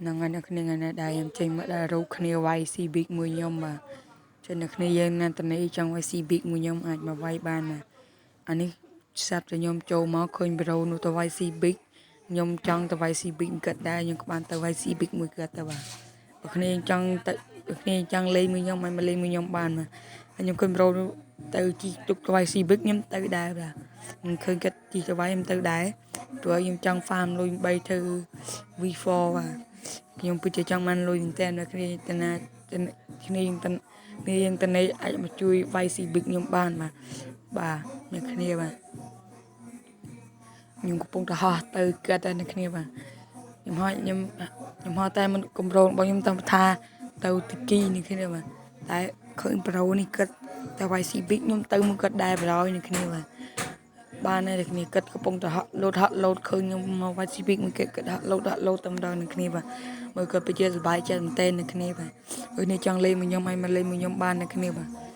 ហ្នឹងហើយអ្នកគ្នាថ្ងៃនេះដែរខ្ញុំចេញមកដល់រោគគ្នាវាយ ស៊ី Big មួយខ្ញុំបាទចឹងអ្នកគ្នាយើងណាតនេះចង់វាយ ស៊ី Big មួយខ្ញុំអាចមកវាយបានណាអានេះស្រាប់តែខ្ញុំចូលមកឃើញប្រូនោះទៅវាយ ស៊ី Big ខ្ញុំចង់ទៅវាយ ស៊ី Big គាត់ដែរខ្ញុំក៏បានទៅវាយ ស៊ី Big មួយគាត់ទៅបាទបើគ្នាចង់ទៅបើគ្នាចង់លេងមួយខ្ញុំអាចមកលេងមួយខ្ញុំបានបាទហើយខ្ញុំឃើញប្រូនោះទៅជីទុកទៅវាយ ស៊ី Big ខ្ញុំទៅដែរបាទខ្ញុំឃើញគាត់ជីទៅវាយខ្ញុំទៅដែរព្រោះខ្ញុំចង់ farm លុយ3ធ្វើ V4 បាទខ្ញុំពិតជាចង់បានលុយមែនតើអ្នកគ្នាតាណាគ្នាយើងតាគ្នាយើងតានេះអាចមកជួយវាយ ស៊ី Big ខ្ញុំបានបាទបាទអ្នកគ្នាបាទខ្ញុំកំពុងតែហោះទៅគាត់តែអ្នកគ្នាបាទខ្ញុំហោះខ្ញុំខ្ញុំហោះតែមិនកម្រងរបស់ខ្ញុំតាមថាទៅទីគីនេះគ្នាបាទតែឃើញប្រូនេះគាត់តែវាយ ស៊ី Big ខ្ញុំទៅមកគាត់ដែរបណ្ដោយអ្នកគ្នាបាទបានហើយអ្នកគ្នាគាត់កំពុងតែហក់លោតហក់លោតឃើញខ្ញុំមកវាយ ស៊ី Big មួយគេគាត់ហក់លោតហក់លោតតែម្ដងអ្នកគ្នាបាទមើលគាត់ពិតជាសប្បាយចិត្តមែនទែនអ្នកគ្នាបាទអើនេះចង់លេងមួយខ្ញុំឲ្យមកលេងមួយខ្ញុំបានអ្នកគ្នាបាទ។